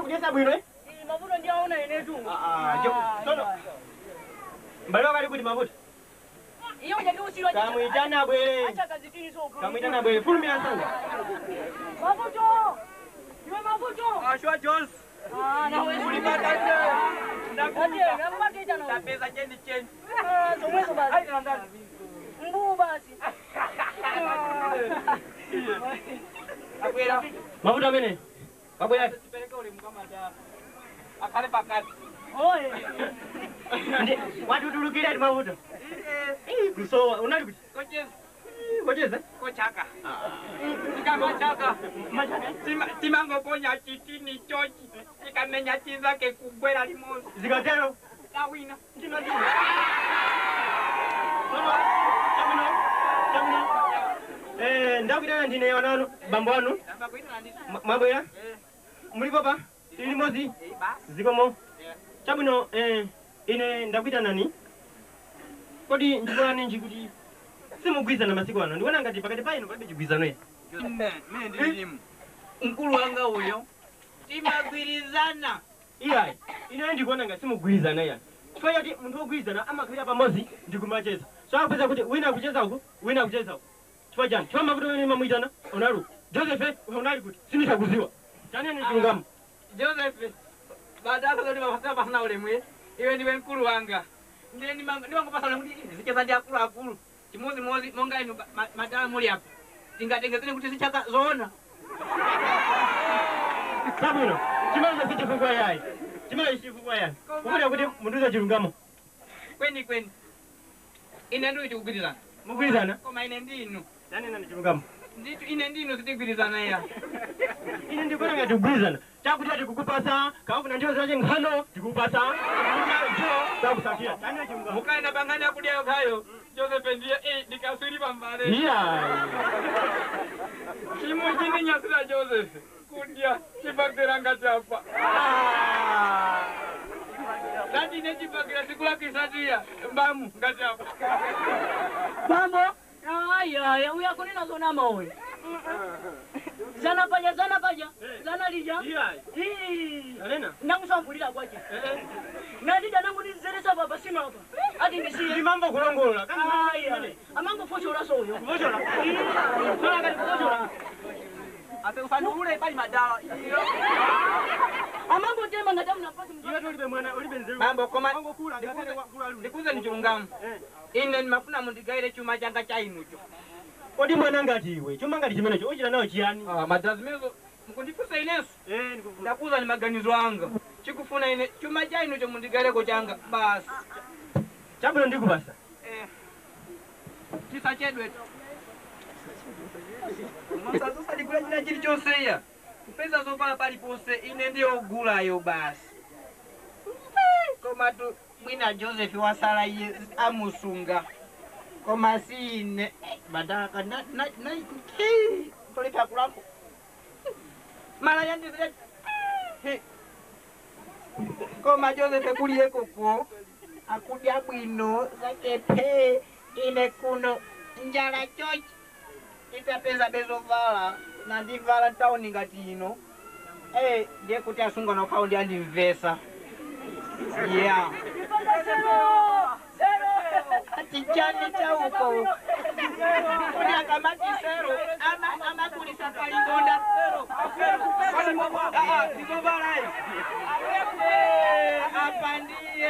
Kucheza bwino eh? Mavuto ndi aona inetu. Sono. Mbali wakali kuti mavuto. Iyo nje ndiusirwa. Kamwitana bwere. Acha kazitini so. Kamwitana bwere. Fulumira sanga. Mavuto. Iwe mavuto. Ashwa Jones. Na wewe ulipata. Ndakupatia na. Tapeza chendi chendi. Zomwezo basi. Ai ndani. Mbu basi. Akwera. Mavuto amene. Wabwera. Tipereke ule mkamata. Akale pakati. Oye. Watutulukira ndi mavuto. Kusowa unali kuti? Kocheza. Kocheza? Kochaka. Tikamachaka. Machaka. Timangoponya chitini chochi. Tikamenya chinzake kugwera limozi. Zikatero. Tawina. Ndinodini. Chamino. Chamino. Ndakuitana ndine wananu bambo anu. Mwabwera? Mulipo pa? Tili mozi? Zikomo. Chabwino ine ndakuitana nani? Kodi ndikuona ninji kuti simugwizana masiku ano. Ndikuona ngati pakati pa inu palibe chigwizano ine. Mimi ndilimu. Mkulu wanga uyo. Timagwirizana. Iyayi, ine ndikuona ngati simugwirizana iya. Chifukwa choti munthu wogwirizana amakhalira pamodzi ndikumacheza. So akupeza kuti wina akucheza uku, wina akucheza uku. Chifukwa chani? Chifukwa mavuto amene mamuitana unalu. Joseph unali kuti sindikudziwa. Chanene chilungamo. Joseph badala zoti mapasana pasana ulemwe. Iwe ndiwe mkulu wanga. Ndiye ndimangopasana kuti zicheza ndi akulu akulu. Chimozimozi monga inu madala muli apa. Tingatengezeni kuti zichaka zoona. Sabwino, chimene si chifukwa yayi. Chimene chifukwa yayi. Ukuti kuti munduza chilungamo. Kweni kweni. Ine ndiyo tikugwirizana. Mugwirizana? Koma ine ndinu. Chanene ni chilungamo. Nditu ine ndinu sitigwirizana ya. Ine ndikuona ngati kugwirizana. Chakuti tikukupasa, kaufuna ndiyo zache nkhano tikukupasa. Takusakira. Chanene chilungamo. Mukaenda pangani akudya yokhayo. Joseph ndiye ndikaswiri pambale. Iya. Chimu chini nyasira Joseph. Kudya chibakera ngati apa. Ndati ine chibakera sikulakisatiya mbamu ngati apa. Bambo. Aya, uyakonena zona mawe. Zana paja, zana paja. Zana lija. Iya. Alena. Nakusambulira kwaje. Nandida nangu nizeresa baba sino hapa. Ati ndisiye. Ndi mambo kulongola. Aya. Amango fochola soyo. Fochola. Fochola kali fochola. Ate usanule pali madala. Amango tema ngadamu nafasi mzuri. Iwe ulibe mwana ulibe nzeru. Mambo koma. Kula ndikuze ni chilungamo. Ine ndimafuna mundigaire chuma changa cha inucho. Kodi mwana ngati iwe, chuma ngati chimenecho uchita nawo chiyani? Madala zimenezo mukundifunsa inenso. Ndikufunsa. Ndakuza ni maganizo anga. Chikufuna ine chuma cha inucho mundigaireko changa basi. Chabwino ndikupasa. Tisachedwe. Musazosalikula china chilichonse iya. Kupeza zovala paliponse ine ndiyo ogulayo basi. Koma tu mwina Joseph wasala iye amusunga. Koma si ine madaka na tolipa kulanko. Mala yandizire. Koma Joseph kuliye koko akudya bwino zakepe ine kuno njala chochi. Itapeza bezovala na ndivala tauni ngati ino. Ndiye kuti asunga nokhawo ndi andimvesa. Yeah. Atichani chauko. Kuti akamati sero, amakulisa palikonda sero. Ndizovala iyo. Apa ndiye.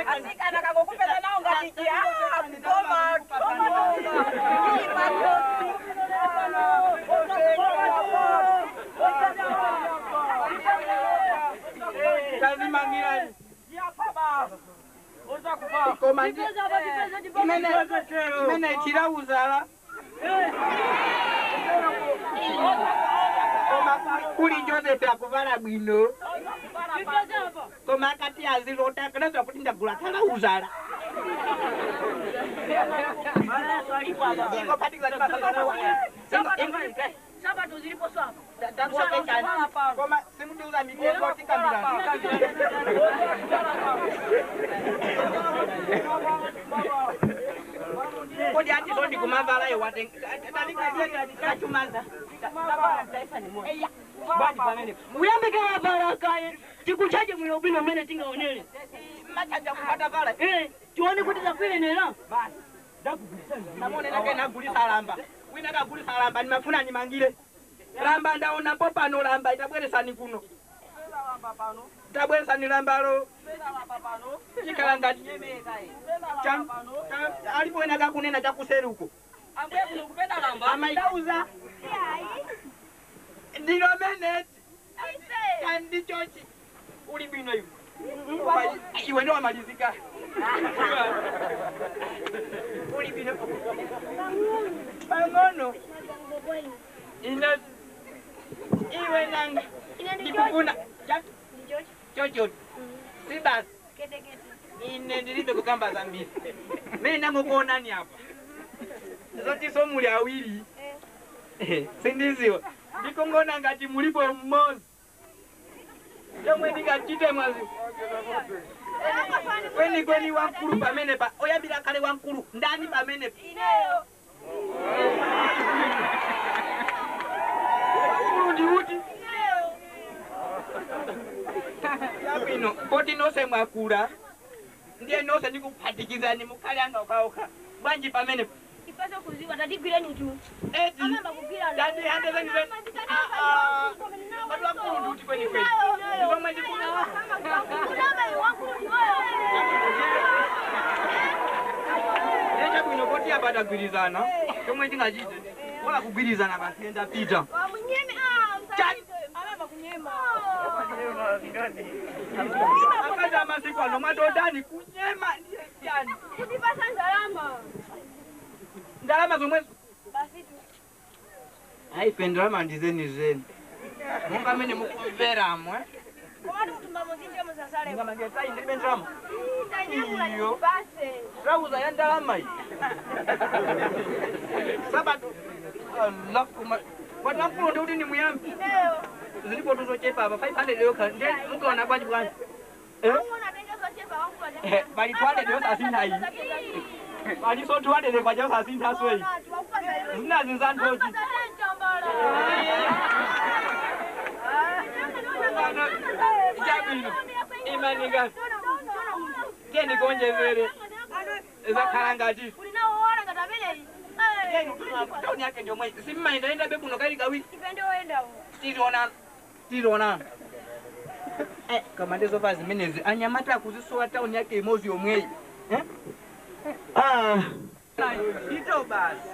Asikana kakokupeza nawo ngati koma. Tazimangirani. Koma imene chilauzala. Koma kuli Joseph akuvala bwino. Koma akati azilota kanazwa kuti ndagula kalauzala. Sabato zilipo swapa. Koma simudiuza mitengo tikambirana. Kodi ati zondi kumavala yo watenga tachumaza. Bwanji pamene. Uyambe kawavala kaye. Tikuchaje mwino bwino mmene tingaonere. Machaja kupata vala. Tione kuti takuyenera. Basi. Namone nake nagulisa lamba. Wina kagulisa lamba nimafuna nimangire. Lamba ndaona pano lamba itabweresani kuno. Tabweresani lambalo. Chikalanga cham alipo ena kakunena chakuseri uko. Ambuye kuno kupenda lamba. Amaitauza. Ndilo meneti. Kandi chochi. Uli bwino iwe. Iwe ndo wamalizika. Uli bwino. Pangono. Ina iwe nanga. Ndikufuna. Chocho. Si basi. Ine ndilibe kukamba zambiri. Mimi nangokuonani hapa. Zoti so muli awiri. Sindiziwa. Ndikongona ngati mulipo mmozi. Chomwe ndikachite mwazi. Kweni kweni wankulu pamene pa. Oyambira kale wankulu. Ndani pamene. Ineyo. Wankulu ndi uti? Yabwino, poti nonse mwakula. Ndiye nonse ndikuphatikizani mukhale anga okaoka. Bwanji pamene. Ipaso kuziwa tatigwireni tu. Eti. Amamba kugwira. Tandi hande zeni zeni. Watu wankulu ndi uti kweni kweni. Ndipomwe ndikuna. Chabwino poti apa tagwirizana. Chomwe ndingachite. Wala kugwirizana basi ndapita. Akaza masiku ano matodani kunyema ndiye chani. Kutipasa ndalama. Ndalama zomwe basi tu. Ai pendalama ndizeni zeni. Monga mene mukumveramo eh. Komatu kutumba muzinje musasale. Ngamange tai ndilibe ndalama. Tanyamula ndipase. Trauza ya ndalama iyi. Sabato. Allah kuma. Watu wankulu ndi kuti ni muyambi. Ineyo. Zilipo tuzochepa apa 500 yoka ndiye mukaona bwanji bwanji. Bali 200 yosasintha iyi. Bali so 200 kwaja yosasintha so iyi. Zinazi zanthochi. Chabwino. Imanika. Tiye konjezere. Zakhala ngati. Ulinaoona ngati amene. Tauni yake ndio mwe. Simmaendaenda be kuno kali kawiri. Ipende oenda. Tizona. Tizona. Kama ndizo vazi menezi anyamata akuzisowa tauni yake imozi yomweyi. Ah. Ito basi.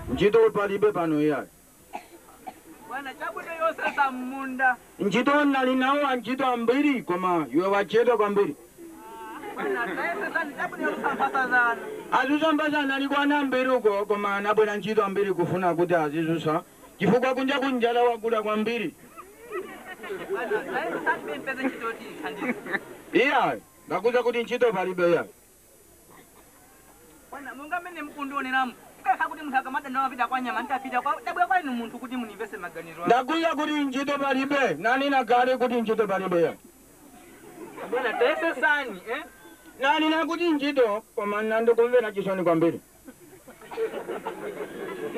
Ntchito palibe pano iya. Bwana chabwino yosasa munda. Ntchito nali nawo antchito ambiri koma iwe wachedwa kwambiri. Bwana tayesesani chabwino yosasambasazana. Azusambasana alikwana ambiri uko koma anabwera ntchito ambiri kufuna kuti azizusa chifukwa kunja kunjala wakula kwambiri. Iya, ndakuza kuti ntchito palibe iya. Bwana monga mene mukundioneramu. Kuti munthu akamada ndawapita kwa nyama nditapita kwa dabwa kwa inu munthu kuti munimvese maganizo. Ndakuza kuti ntchito palibe, nani nakale kuti ntchito palibe iya. Bwana tayesesani eh? Nani nakuti ntchito koma nandikumvera chisoni kwambiri.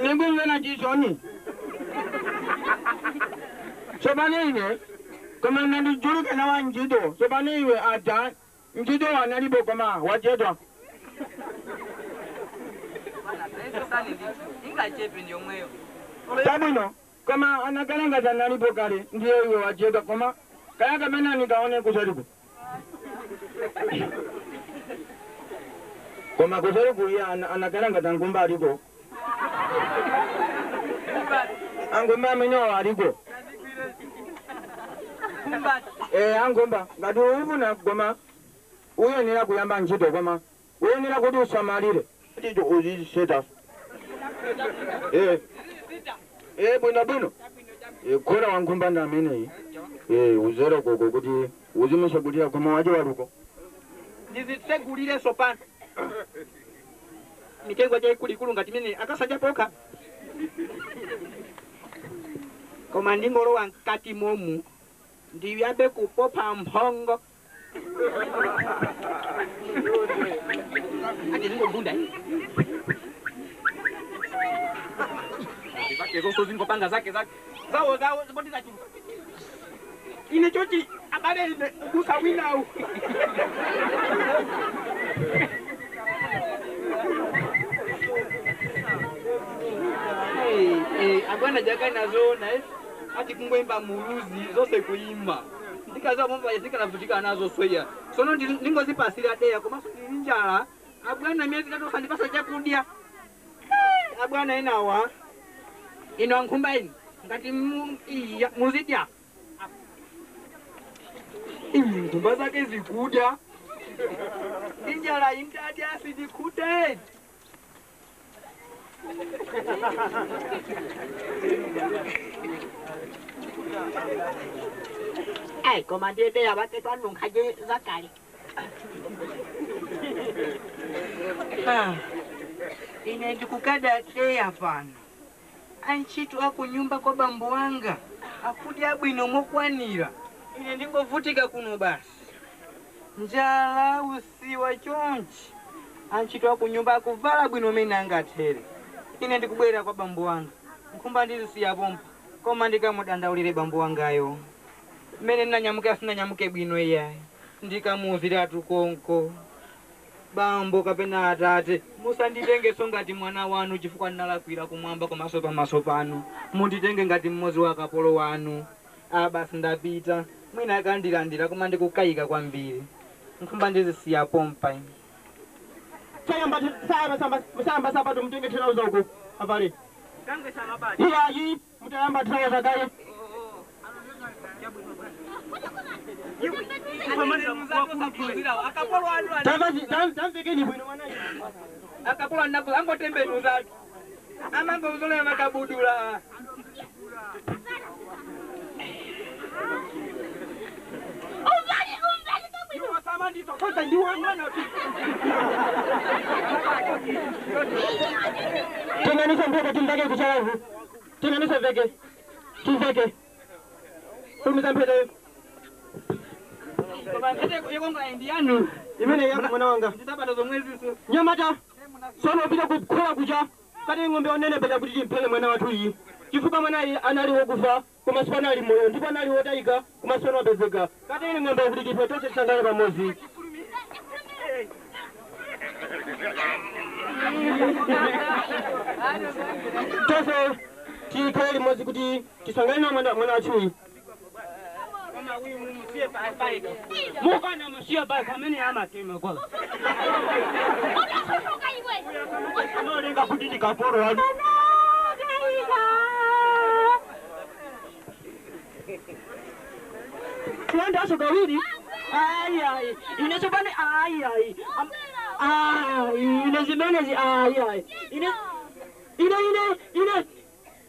Ndikumvera chisoni. Tsopano ine koma nandichuluke nawa ntchito. Tsopano iwe ata ntchito wanalipo koma wachedwa. Chabwino koma anakhala ngati analipo kale ndiye iwe wachedwa koma kaya kamene nikaone kuseriku. Koma kuseriku iye anakhala ngati angumba aliko. Angumba amenewo aliko. Angumba ngati ufuna koma uyenera kuyamba ntchito koma uyenera kuti usamalire. Ticho uziseta. Bwino bwino. Khora wankhumba ndi ameneyi. Uzere koko kuti uzimusegulira koma wache waluko. Ndizitsegulire pano. Mitengo chaikuluikulu ngati imene akasadya pokha. Koma ndingolowa mkati momu ndiyambe kupopa mphongo. Ati zingogunda. Zake zonso zingopanga zake zake. Zawo zawo zibodi za chulu. Ine chochi abale ine kusa winau. Abwana jaka nazo na ati kungwemba muluzi zose kuimba. Ndikaza momba yesika navutika nazo soya. Sono ndingozipasira deya komanso ndili njala. Abwana miezi tatu sandipasa chakudya. Abwana inawa. Ino ankhumba ino ngati iya muzidya. Nkhumba zake zikudya. Ndinjala intadya sidikute. Ai, koma ndiye deya baketwa nunkhaje zakale. Ine ndikukada deya pano. Antchito akunyumba kwa bambo wanga akudya bwino mokwanira. Ine ndingovutika kuno basi. Njala usiwa chonchi. Antchito akunyumba akuvala bwino mene angathere. Ine ndikubwera kwa bambo wanga. Nkhumba ndizisiya pompa. Koma ndikamudandaulire bambo wangayo. Mene ndinanyamuka sinanyamuke bwino iyayi. Ndikamuuziratu konko. Bambo kapena atate, musanditengeso ngati mwana wanu chifukwa ndinalakwira kumwamba komanso pamaso panu. Munditenge ngati mmodzi wa akapolo wanu. Basi ndapita. Mwina akandilandira koma ndikukayika kwambiri. Nkhumba ndizisiya pompa ine. Sayamba sapato mutenge therauza uko abale. Iyayi mutayamba therauza kale. Tamvekeni bwino mwanayi. Akapolo anapo angotembenuza. Amangozolera makabudula. Tenganisa mphete timveke kuchalavu. Tenganisa veke. Timveke. Tumiza mphete. Imene yako mwana wanga. Nyamata. Sono upita kukhola kucha. Kati ng'ombe onene peta kuti timphele mwana wathu iyi. Chifukwa mwanayi anali wokufa koma sipano ali moyo ndipo anali wotayika koma sipano wapezeka. Kati ine ng'ombe kuti tife tonse tisangale pamodzi. Tonse tikhale limodzi kuti tisangale na mwana wathu iyi. Mukana musiya bai kamene amatema kwa. Nolenga kuti ndikaporo wanu. Tuenda kawiri. Ai ai, ine sopane ai ai. Ai, ine zimenezi ai ai. Ine ine ine ine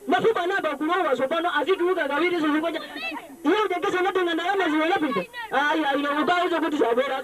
mafupa naba kulowa sopano azituka kawiri sokoja. Iye utekesa natenga ndalama ziwelapita. Ai ai, ine ukauza kuti sabera.